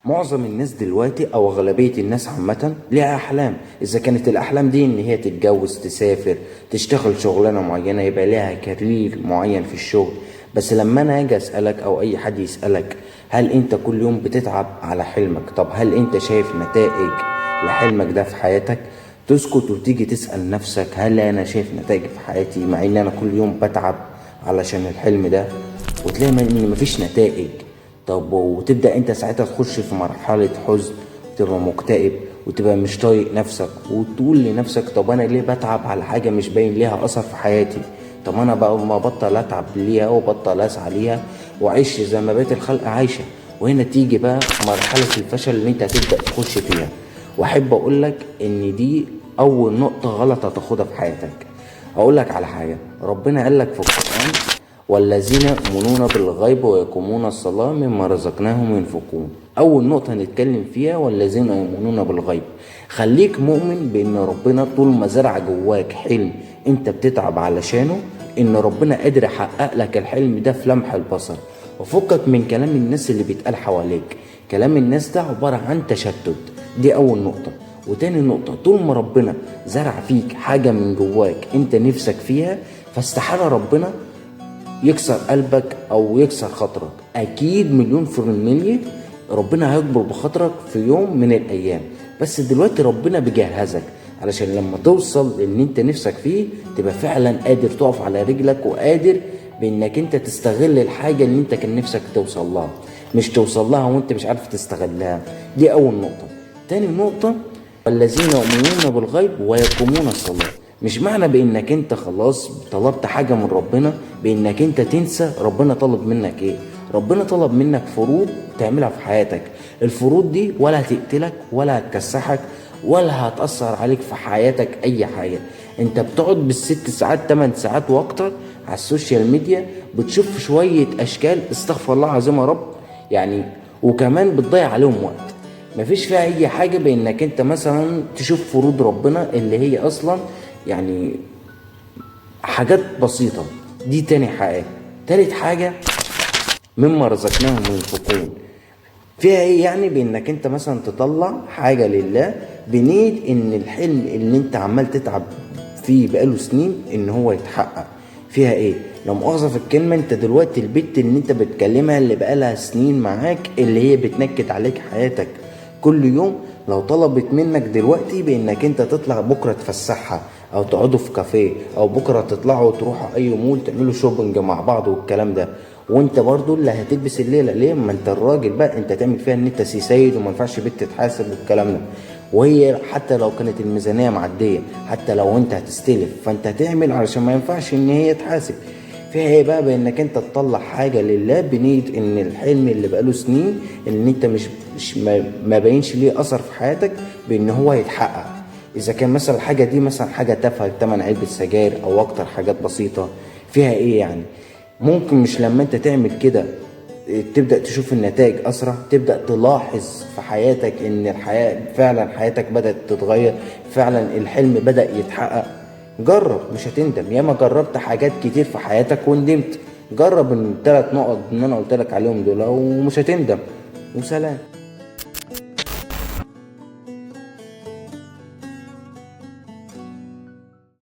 معظم الناس دلوقتي او اغلبية الناس عامة ليها احلام. اذا كانت الاحلام دي ان هي تتجوز، تسافر، تشتغل شغلانة معينة، يبقى ليها career معين في الشغل. بس لما انا اجي اسألك او اي حد يسألك، هل انت كل يوم بتتعب على حلمك؟ طب هل انت شايف نتائج لحلمك ده في حياتك؟ تسكت وتيجي تسأل نفسك، هل انا شايف نتائج في حياتي مع ان انا كل يوم بتعب علشان الحلم ده؟ وتلاقي ان مفيش نتائج. طب وتبدأ انت ساعتها تخش في مرحلة حزن، وتبقى مكتئب، وتبقى مش طايق نفسك، وتقول لنفسك طب انا ليه بتعب على حاجة مش باين ليها اثر في حياتي؟ طب انا بقى ما بطل اتعب ليها وبطل اسعى ليها واعيش زي ما بقية الخلق عايشة. وهنا تيجي بقى مرحلة الفشل اللي انت هتبدأ تخش فيها. واحب اقولك ان دي اول نقطة غلط هتاخدها في حياتك. اقولك على حاجة، ربنا قالك في القرآن: والذين يؤمنون بالغيب ويقومون الصلاة مما رزقناهم ينفقون. أول نقطة هنتكلم فيها والذين يؤمنون بالغيب. خليك مؤمن بأن ربنا طول ما زرع جواك حلم أنت بتتعب علشانه، إن ربنا قادر يحقق لك الحلم ده في لمح البصر. وفكك من كلام الناس اللي بيتقال حواليك، كلام الناس ده عبارة عن تشتت. دي أول نقطة. وتاني نقطة، طول ما ربنا زرع فيك حاجة من جواك أنت نفسك فيها، فاستحالة ربنا يكسر قلبك او يكسر خاطرك. اكيد 1,000,000% ربنا هيكبر بخاطرك في يوم من الايام. بس دلوقتي ربنا بيجهزك علشان لما توصل للي انت نفسك فيه تبقى فعلا قادر تقف على رجلك، وقادر بانك انت تستغل الحاجة اللي انت كان نفسك توصل لها، مش توصل لها وانت مش عارف تستغلها. دي اول نقطة. تاني نقطة، والذين يؤمنون بالغيب ويقومون الصلاة. مش معنى بانك انت خلاص طلبت حاجة من ربنا بانك انت تنسى ربنا طلب منك ايه. ربنا طلب منك فروض تعملها في حياتك. الفروض دي ولا هتقتلك ولا هتكسحك ولا هتأثر عليك في حياتك اي حاجة. انت بتقعد بالست ساعات 8 ساعات واكتر على ال social media، بتشوف شوية اشكال استغفر الله العظيم يا رب وكمان بتضيع عليهم وقت مفيش فيها اي حاجة. بانك انت مثلا تشوف فروض ربنا اللي هي اصلا حاجات بسيطة. دي تاني حاجة. تالت حاجة، مما رزقناهم ينفقون. فيها ايه يعني؟ بانك انت مثلا تطلع حاجة لله بنية ان الحلم اللي انت عمال تتعب فيه بقاله سنين ان هو يتحقق. فيها ايه؟ لو مؤاخذة في الكلمة، انت دلوقتي البت اللي انت بتكلمها اللي بقالها سنين معاك، اللي هي بتنكد عليك حياتك كل يوم، لو طلبت منك دلوقتي بانك انت تطلع بكرة تفسحها او تقعدوا في كافيه، او بكرة تطلعوا وتروحوا اي مول تعملوا shopping مع بعض والكلام ده، وانت برضو اللي هتلبس الليلة. ليه؟ ما انت الراجل بقى، انت تعمل فيها ان انت سي سيد وما ينفعش بنت تتحاسب والكلام ده. وهي حتى لو كانت الميزانية معدية، حتى لو انت هتستلف، فانت هتعمل علشان ما ينفعش ان هي تحاسب. فيها ايه بقى؟ بانك انت تطلع حاجة لله بنية ان الحلم اللي بقاله سنين اللي انت مش ما باينش ليه اثر في حياتك بان هو يتحقق. اذا كان مثلا الحاجة دي مثلا حاجة تافهة، تمن علبة سجاير او اكتر، حاجات بسيطة، فيها ايه يعني؟ ممكن مش لما انت تعمل كده تبدأ تشوف النتائج أسرع، تبدأ تلاحظ في حياتك إن الحياة فعلا حياتك بدأت تتغير، فعلا الحلم بدأ يتحقق. جرب، مش هتندم. ياما جربت حاجات كتير في حياتك وندمت. جرب الثلاث نقط اللي أنا قلت لك عليهم دول ومش هتندم. وسلام.